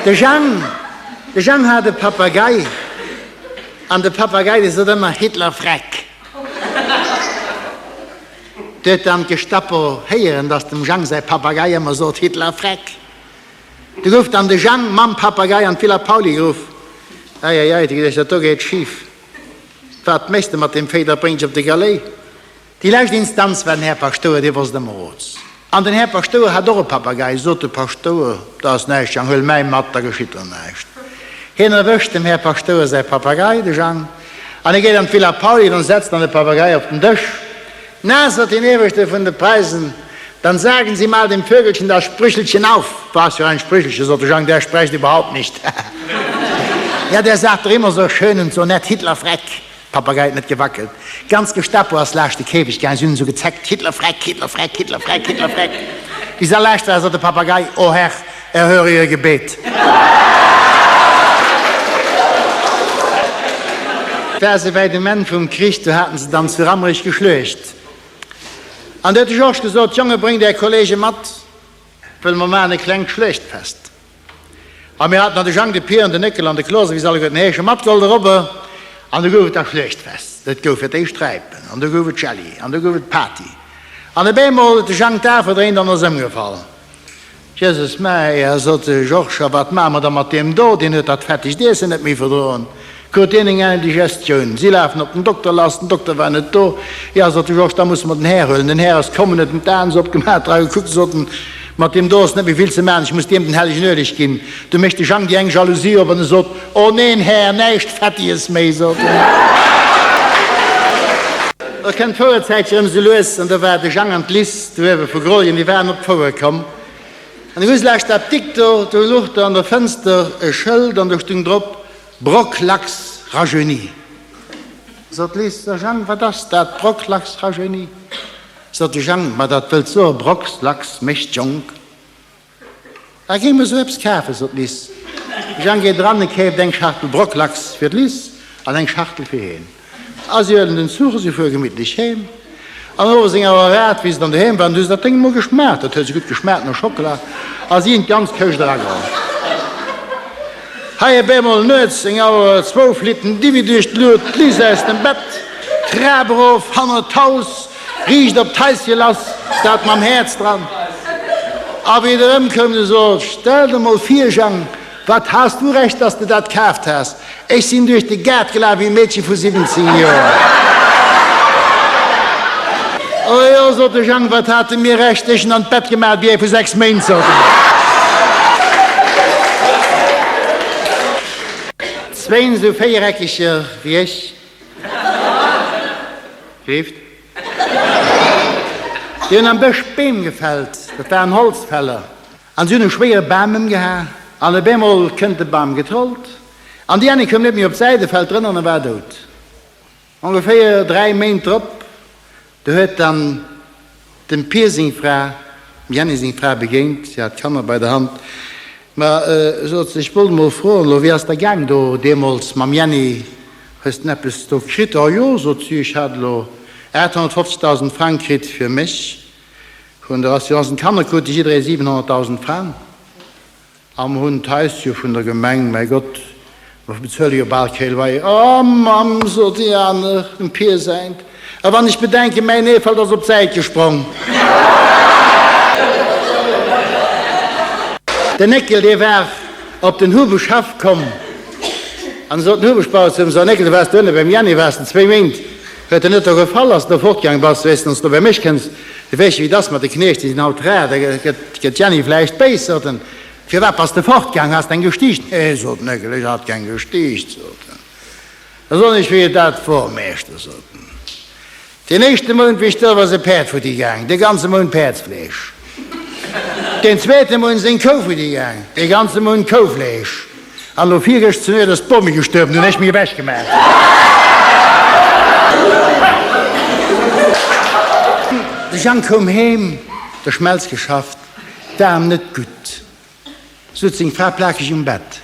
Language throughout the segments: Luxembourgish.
De Jang, de Jang hat e Papagei, an de Papagei, dee sot ëmmer, Hitler Freck! Du huet dann d'Gestapo héieren, datt dem Jang säi Papagei ëmmer sot, Hitler Freck! Du gouf dann de Jang mam Papagei an d'Villa Pauly geruff. Ei, ei, ei, huet e geduecht, dat do geet schif. Wat méchs de mat deem Véi, dat bréngt dech op de Galéi. Déi lescht Instanz war den Här Paschtouer, dee wosst ëmmer Rots. An den Här Paschtouer hat och e Papagei. Sot de Paschtouer, Dat ass näischt, Jang, huel mäi mat, da geschitt der näischt. Hien erwëscht dem Här Paschtouer säi Papagei, de Jang, an e geet an d'Villa Pauly an setzt dann de Papagei op den Dësch. Na, sot deen Ieweschte vun de Preisen, dann sagen Sie mal dem Vögelchen das Sprüchelchen auf. Was für ein Sprüchelchen, sot de Jang, der sprecht überhaupt nicht. Ja, der sagt doch immer so schön und so nett, Hitler Freck. Papagei huet net gewackelt. D'ganz Gestapo ass laascht de Käfeg gaang. Si hunn esou gezeckt, Hitler Freck, Hitler Freck, Hitler Freck, Hitler Freck. Wéi se laascht war, sot de Papagei, O Herr, erhöre ihr Gebet. Et war esouwäit um Enn vum Krich, do haten se dann zu Rammerich geschluecht. An du huet de Georges gesot, Jonge, bréngt är Kollege mat, wëll mer maachen e klengt Schluechtfest. A mir haten dann de Jang, de Pier an den Néckel an de Klos, a wéi se alleguerten heeschen, matgeholl dorobber. An du gouf et da Schluechtfest. Et gouf fir d'éischt Räipen, an du gouf et Jelli, an du gouf et Party. An op eemol huet de Jang d'Ae verdréint an ass ëmgefall. Jesus Maria, sot de Georges, a wat maache mer da mat deem do? Deen huet dat fettegt Iessen net méi verdroen. Krut deen eng Indigestioun. Si lafen op den Dokter lass, den Dokter war net do. Jo, sot de Georges, da musse mer den Här huelen. Den Här ass komm, en huet em d'Aen esou opgemaach, dra gekuckt, sot en, Mat deem do ass net méi vill ze maachen, ech muss deem den hellegen Ueleg ginn. Du mécht de Jang déi eng Jalousie op an e sot, O neen, Här, näischt Fettiges méi, sot en. Da kënnt d'Fouerzäitche erëm esou lues an do war de Jang an d'Liss do uewe vu Groljen, déi waren op d'Fouer komm. An du hues laascht d'Apdikt do, do luch do an der Fënster e Schëld an do stung drop, Brock Lachs rajeuni. Sot d'Liss, So Jang, wat ass dat, Brock Lachs rajeuni? Sot de Jang, Ma dat wëllt soe Brocks Lachs mécht jonk. Da géing mer sou eppes kafen, sot d'Liss. De Jang geet eran, e keeft eng Schachtel Brock Lachs fir d'Liss an eng Schachtel fir hien. A si huelen den Zuch a si fuere gemittlech heem. An owes eng Auer Rad, wéi se dann doheem waren, du hu se dat Déng emol geschmaacht, dat huet sou gutt geschmaacht no Schockela, a si hunn d'ganz Këscht erageholl. Hei op eemol nuets eng Auer zwou flitt den Diwi duerch d'Lued, d'Liss aus dem Bett, d'Trap erof, hannert d'Haus, riicht op d'Haische lass, dat mam Häerz dran. A wéi et erëmkoum, du sot, Stell der mol vir, Jang, Wat has du Recht, dass de dat kaaft has? Ech sinn duerch de Gaart gelaf wéi e Meedche vu 17 Joer. O jo, sot de Jang, wat hate mir Recht, ech hunn an d'Bett gemaach wéi ee vu 6 Méint, sot en. Zwéin esou Véiereckeger wéi ech. Leeft. Déi hunn am Bësch Beem gefällt, dat waren Holzfäller. An si hunn e schwéiere Bam ëmgeha, an op eemol kënnt de Bam getrollt, an déi Annie koum net méi op d'Säit, e fält drënner an e war dout. Ongeféier 3 Méint drop, do huet dann dem Pier seng Fra, dem Jenny seng Fra begéint, si hat d'Kanner bei der Hand. Ma, sot se, ech wollt emol froen, elo, wéi ass der gaang do deemools mam Jenny, hues de eppes do kritt? O jo, sot si, ech hat elo 850.000 Frang kritt fir mech. Vun der Assurance Kanner krute jidderee 700.000 Frang a mer hunn d'Haus jo vun der Gemeng, mäi Gott, mer bezuele jo bal kee Loyer. Oh Mamm, sot déi aner, dem Pier säint, a wann ech bedenken, mäin Eefelt ass op d'Säit gesprong. Den Néckel, dee war op den Hubeschhaff komm an sot den Hubeschbauer zu him, So Néckel, du waars do ënne beim Jenny, waars de zwéi Méint, Huet der net do gefall, ass de do fortgaang bass, weess de, wann s de bei mech kënns, du weess jo wéi et ass mat de Kniecht, déi sinn haut rar, da gëtt d'Jenny vläicht béis, sot en, firwat bass de fortgaang, has de eng gestiicht? Nee, sot den Néckel, ech hat keng gestiicht, sot en. Da soen ech wéi et dat wor, Meeschter, sot en, deen éischte Mount wéi ech do war, ass e Päerd futti gaang, de ganze Mount Päerdsfleesch, deen zweete Mount ass eng Kou futti gaang, dee ganze Mount Koufleesch. An elo virgëscht zu Nuet ass d'Bomi gestuerwen, dunn hunn ech mech ewech gemaach. De Jang koum heem, der Schmelz geschafft, 't war em net gutt. Sot seng Fra plakeg um Bett.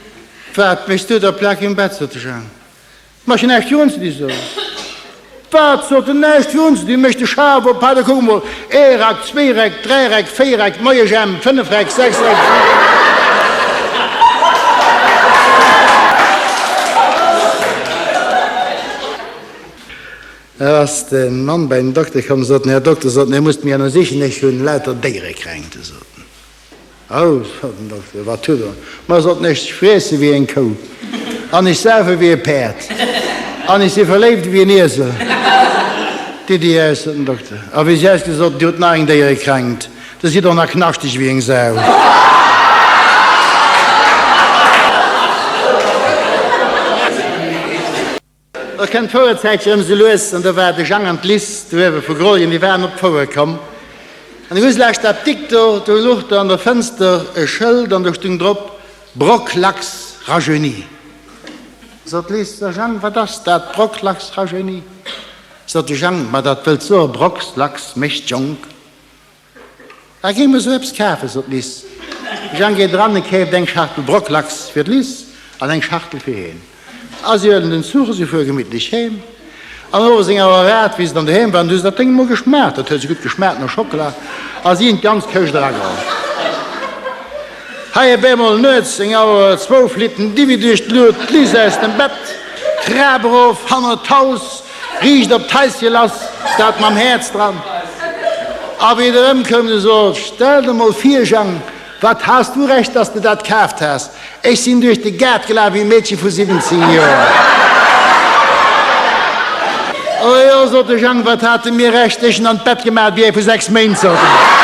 Wat méchs du da plakeg um Bett? sot de Jang. Ma ech hunn näischt virun ze di, sot en. Wat, sot en, näischt virun ze di? Mécht de Schaf op, hei, da kuck emol, ee Rack, zwee Räck, dräi Räck, véier Räck, moie Jemp, fënnef Räck, sechs Räck, siwe Räck. Da ass de Mann bei den Dokter komm, sot en, Här Dokter, sot en, Dir musst mir ënnersichen, ech hunn lauter Déierekränkte, sot en. Oh, sot den Dokter, wat hutt Der? Ma, sot en, ech friesse wéi eng Kou, an ech saufe wéi e Päerd, an ech si verléift wéi en Iesel. D'Iddi aus, sot den Dokter. A wéi si ausgesi sot en, Dir hutt nach eng Déierekränkt, Der sidd och nach knaschteg wéi eng Sau. Da kënnt d'Fouerzäitche rëm sou lues, an do war de Jang an d'Liss do uewe vu Groljen, déi waren op d'Fouer komm. An du hues laascht d'Apdikt do, do luch der an der Fënster e Schëld an do stung drop, Brocklachs rajeuni. Sot d'Liss, So Jang, wat ass dat, Brocklachs rajeuni? Sot de Jang, Ma dat wëllt soe, Brockslachs mécht jonk. Da géing mer sou eppes kafen, sot d'Liss. De Jang geet eran, e keeft eng Schachtel Brocklachs fir d'Liss an eng Schachtel fir hien. A si huelen den Zuch a si fuere gemittlech heem. An owes eng Auer erat, wéi se dann doheem waren, du hues dat Déng emol geschmaacht, dat huet sou gutt geschmaacht no Schockela, a si hunn d'ganz Këscht erageholl. Hei op eemol nuets eng Auer zwou flitt den Diwi duerch d'Lut, d'Liss aus dem Bett, d'Trap erof, hannert d'Haus, riicht op d'Haische lass, dat mam Häerz dran. A wéi et erëmkoum, du sot, Stell der mol vir, Jang, wat has du Recht, dass de dat kaaft has, ech sinn duerch de Gaart gelaf wéi e Meedche vu 17 Joer. O jo, sot de Jang, wat hate mir Recht, ech hunn an d'Bett gemaach wéi ee vu 6 Méint, sot en.